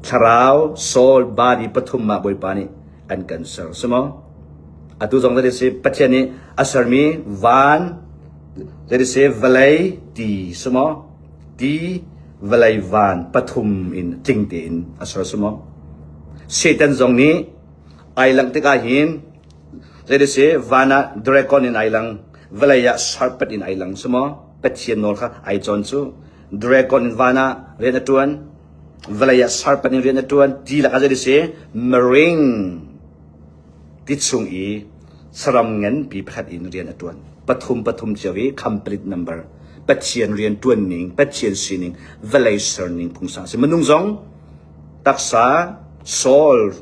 Thlarau, soul, body pathum ah Bawipa nih an kan ser. Si maw? Atu zong zei si Pathian nih a sermi van, zei si vawlei, ti, si maw? Ti, vawlei, van pathum in tling tein a ser si maw? Satan zong nih ai langh tikah hin zei si van ah dragon in ai lang, vawlei ah serpent in ai lang si maw? Pathian nawl kha ai cawn cu. Dragon in van ah rian a ṭuan, vawlei ah serpent in rian a ṭuan ti lakah zei si marine ti chung i saram nganpi pakhat in rian a ṭuan. Pathum pathum cio i complete number. Pathian rian ṭuan ning, Pathian sining, vawlei ser ning phungsang a si. Minung zong taksa, soul,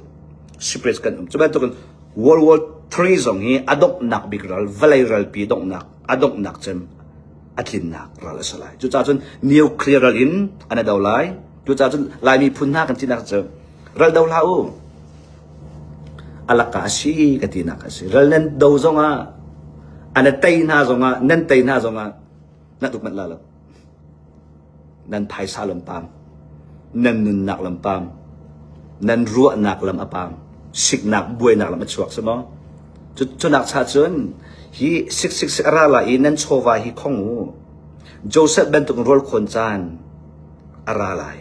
spirit kan um. Cu bantukin World War III zong hi a donghnak bik ral, vawlei ralpi donghnak, a donghnak cem a tlinnak ral a si lai. Cucaah cun nuclear ral in an i do lai. Cucaah cun Lai miphun hna kan tinak cu ral do hlah u. A laka a si ka tinak a si. Ral nan do zongah an tei hna zongah nan tei hna zongah na tuk manh la lo. Nan phaisa lam pam, nan nunnak lam pam, nan ruahnak lam a pam, siknak buainak lam a chuak si maw? Cu cunak cha cun hi sik sik sik a ra lai i nan chawva hi khong u. Joseph bantuk rawl khawn caan a ra lai.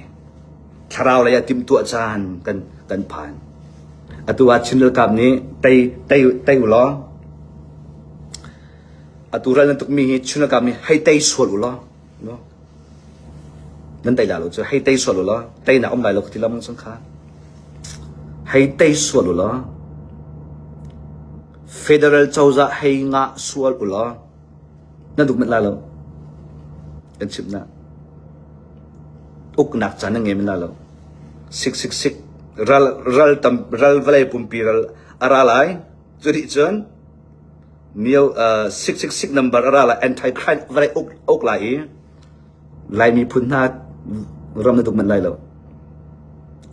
Thlarau lei ah timhtuah caan kan kan phan. Atu ah Chin ralkap nih tei tei tei u law atu ral nan tukmi hi Chin ralkap nih hei tei sual u law No. Nan tei la lo cu hei tei sual u law teinak um lai lo ka ti lam cang kha. Hei tei sual u law federal cozah hei ngah sual u law nan duk met la lo. Kan chimh na. Uknak caan nan ngei men la lo. Sik sik sik ral ral tam ral vawlei pumpi ral a ra lai. Cu nih cun mio uh, 666 number a ra lai anti-crime vawlei uk uk lai i Lai miphun hna ram na duk manh lai lo.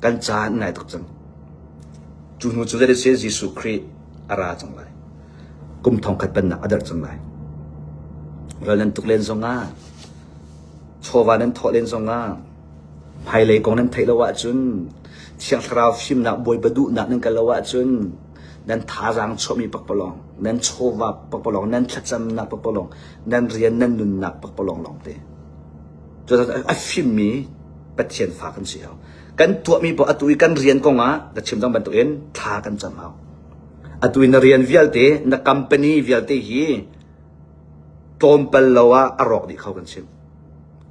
Kan caan ngai tuk cang. Cu hnu cu zei si Jesuh Khrih a ra cang lai. Kum thong khat pennak a darh cang lai. Ral nan tuk len zongah chawva nan thawh len zongah hmailei kong nan theih lo ahcun Thiang Thlarau fimnak Bawipa duhnak nan kal lo ahcun nan thazaang chuahmi pakpalawng, nan chawva pakpalawng, nan thlacamnak pakpalawng, nan rian nan nunnak pakpalawng lawngte. Cucaah a fimmi Pathian fa kan si hau. Kan tuahmi poah atu i kan rian kong ah ka chim cang bantukin thla kan cam hau. Atu i na rian vialte, na company vialte hi tlawmpal lo ah a rawk dih kho kan chim.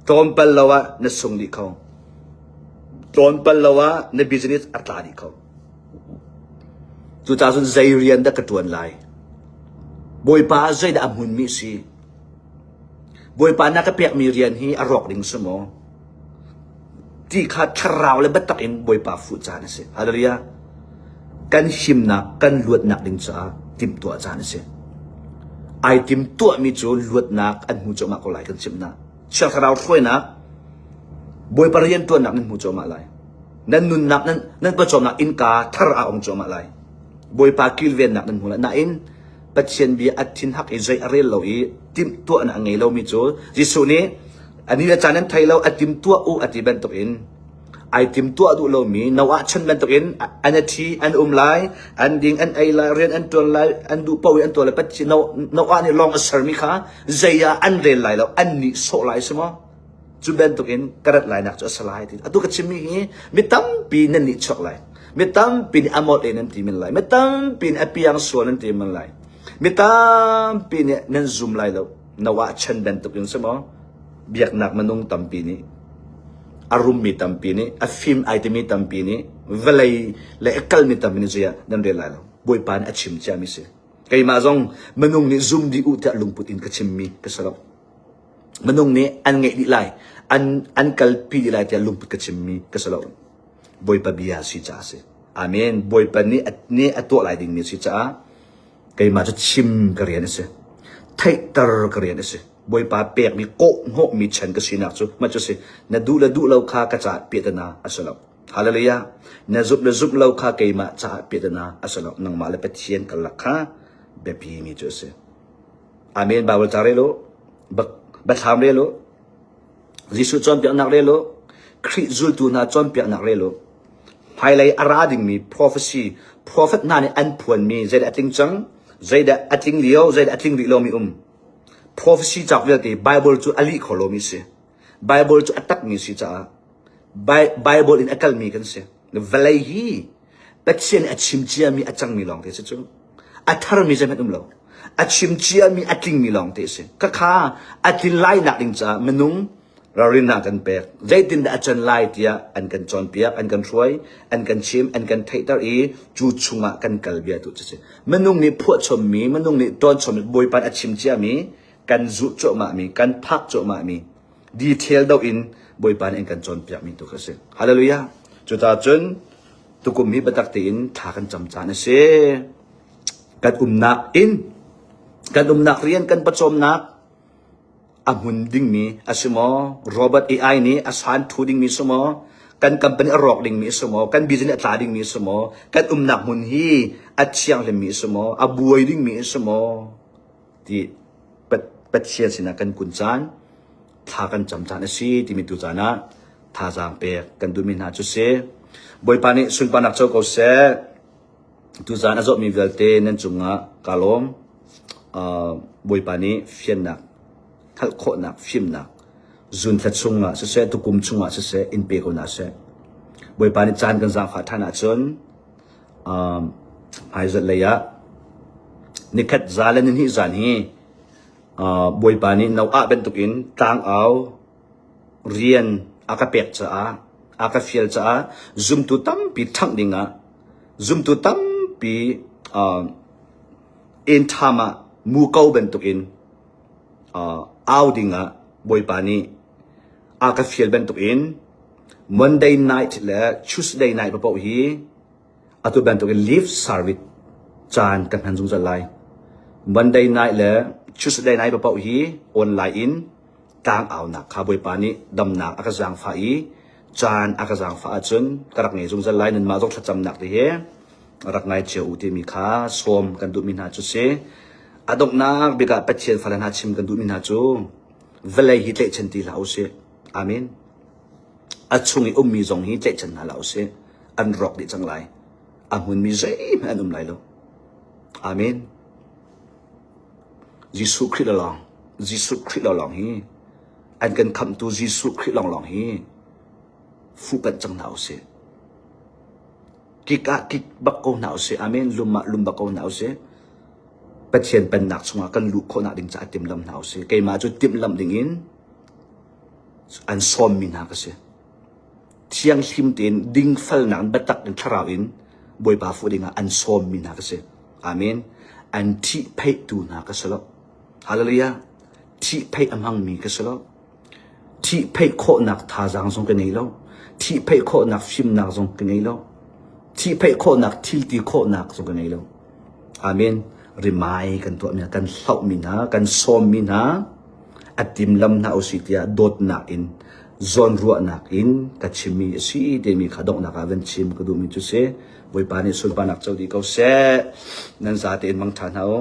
Tlawmpal lo ah na sung dih kho. Tlawmpal lo ah na business a tla dih kho. Cucaah cun zei rian dah ka ṭuan lai? Bawipa ah zeidah a hmunmi a si? Bawipa na ka pekmi rian hi a rawk ding si maw? Ti kha thlarau le biatak in Bawipa fuh caan a si. Hallelujah. Kan himnak, kan luatnak ding caah timhtuah caan a si. Ai timtuahmi cu luatnak an hmu cuahmah ko lai kan chimhnak. Chiang thlarau hruainak, Bawipa rianṭuannak nan hmu cuahmah lai. Nan nunnak, nan, nan pawcawmnak innka thar aa ong cuahmah lai. Bawipa kilvennak nan hmu lai. Nain, Pathian bia a thin hak i zei a rel lo i timhtuahnak a ngei lomi cu Jesuh nih a ni le caan nan thei lo a timtuah u a ti bantukin ai timtuah duh lomi Noah chan bantukin an a thi an um lai an ding an ei lai rian an tuan lai an duh paoh i an tuah lai Pathian Noah nih lawng a sermi kha zei ah an rel lai lo an nih sawh lai si maw cu bantukin ka rat lainak cu a si lai ti atu ka chimmi hi mi tampi nan nih chuak lai mi tampi nih a molh e nan ti men lai mi tampi nih a piang sual nan ti men lai mi tampi nih nan zum lai lo Noah chan bantukin si maw biaknak minung tampi nih a rummi tampi nih a fim ai timi tampi nih vawlei le a kalmi tampi nih zei ah nan rel lai lo Bawipa nih a chim ciami si keimah zong minung nih zum dih u tiah lungput in ka chimmi ka si lo minung nih an ngeih dih lai an an kalpi dih lai tiah lungput ka chimmi ka si lo Bawipa bia si caah si amen Bawipa nih nih a tuah lai dingmi si caah keimah cu chim ka rian a si theihter ka rian a si Bawipa pekmi kawhhnawhmi chan ka sinak cu mah cu si na duh le duh lo kha ka caah piahtana a si lo Hallelujah na zumh le zumh lo kha keimah caah piahtana a si lo nangmah le Pathian karlak kha biapi mi cu a si Amen Bible ca rel u Biathlam rel u Jesuh cawnpiaknak rel u Khrih zultu hna cawnpiaknak rel u. Hmailei a ra dingmi prophecy, prophet hna nih an phuanmi zeidah a tling cang, zeidah a tling lio, zeidah a tling rih lomi um. Prophecy cauk vialte Bible cu a lih kho lomi si. Bible cu a takmi si caah Bible in a kalmi kan si. Vawlei hi Pathian nih a chim ciami a cangmi lawngte si cu. A tharmi zeihmanh um lo. A chim ciami a tlingmi lawngte si. Khakha a tlin lai nak ding caah minung ralrinnak kan pek. Zeitindah a can lai tiah an kan cawnpiak, an kan hruai, an kan chim, an kan theihter i cu chungah kan kal bia tu cu si. Minung nih phuahchommi, minung nih ṭawnchommi, Bawipa nih a chim ciami, kan zulh cuahmahmi, kan phak cuahmahmi, detail do in Bawipa nih an kan cawnpiakmi tu kha si. Hallelujah. Cucaah cun tukum hi biatak tein thla kan cam caan a si. Kan umnak inn, kan umnak rian, kan pawcawmnak a hmun dingmi a si maw? Robot AI nih a san thu dingmi si maw? Kan company a rawk dingmi a si maw? Kan business a tla dingmi a si maw? Kan umnak hmun hi a thianghlimmi a si maw? A buai dingmi a si maw? Ti Pathian sinah kan kun caan, thla kan cam caan a si timi tu caan ah thazaang pek kan duhmi hna cu si. Bawipa nih sunparnak co ko seh. Tuzaan a zawtmi vialte nan cungah kaa lawm. Uh, Bawipa nih fiannak, hngalh khawhnak, fimnak, zun thla chungah siseh, tukum chungah siseh, in pe ko hna seh. Bawipa nih caan kan zaangfah ṭhan ahcun um, hmaizarh lei ah nikhat za le nihnih zan hi uh, Bawipa nih Noah bantukin tlangau rian a ka pek caah a ka fial caah zumtu tampi ṭhangh dingah zumtu tampi uh, inn ṭham ah muko bantukin uh, au dingah Bawipa nih a ka fial bantukin Monday night le Tuesday night paoh hi atu bantukin live service caan kan hman zungzal lai. Monday night le Tuesday night paoh hi online in tlangaunak kha Bawipa nih damnak a ka zaangfah i caan a ka zaangfah ahcun ka rak ngei zungzal lai nanmah zong thlacamnak te he rak ngai cio u timi kha sawm kan duhmi hna cu si. A donghnak bik ah Pathian fale hna chim kan duhmi hna cu vawlei hi tlaihchan ti hlah usih. Amen. A chung i ummi zong hi tlaihchan hna hlah usih. An rawk dih cang lai. A hmunmi zeihmanh an um lai lo. Amen. Jesuh Khrih lawng, Jesuh Khrih lawng hi an kan khamhtu Jesuh Khrih lawnglawng hi fuhpanh cang hna usih. Kik ah kik bak ko hna usih. Amen. Lum ah lum bak ko hna usih. Pathian pennak chungah kan luh khawhnak ding caah timlam hna usih. Keimah cu timhlamh ding in an sawmmi hna ka si. Thianghlim tein dingfalnak in biatak in thlarau in Bawipa fuh dingah an sawmmi hna ka si. Amen. An ṭhihpheihtu hna ka si lo. Hallelujah. Ṭhihpheih a hmangmi ka si lo. Ṭhihpheih khawhnak thazaang zong ka ngei lo. Ṭhihpheih khawhnak fimnak zong ka ngei lo. Ṭhihpheih khawhnak thilti khawhnak zong ka ngei lo. Amen. Rimai kan tuahmi hna, kan hlohmi hna, kan sawmmi hna, a timlam hna usih tiah dawtnak in zawnruahnak in ka chimmi a si timi kha donghnak ah van chim ka duhmi cu si. Bawipa nih sunparnak co dih ko seh. Nan zate in mangṭha hna u.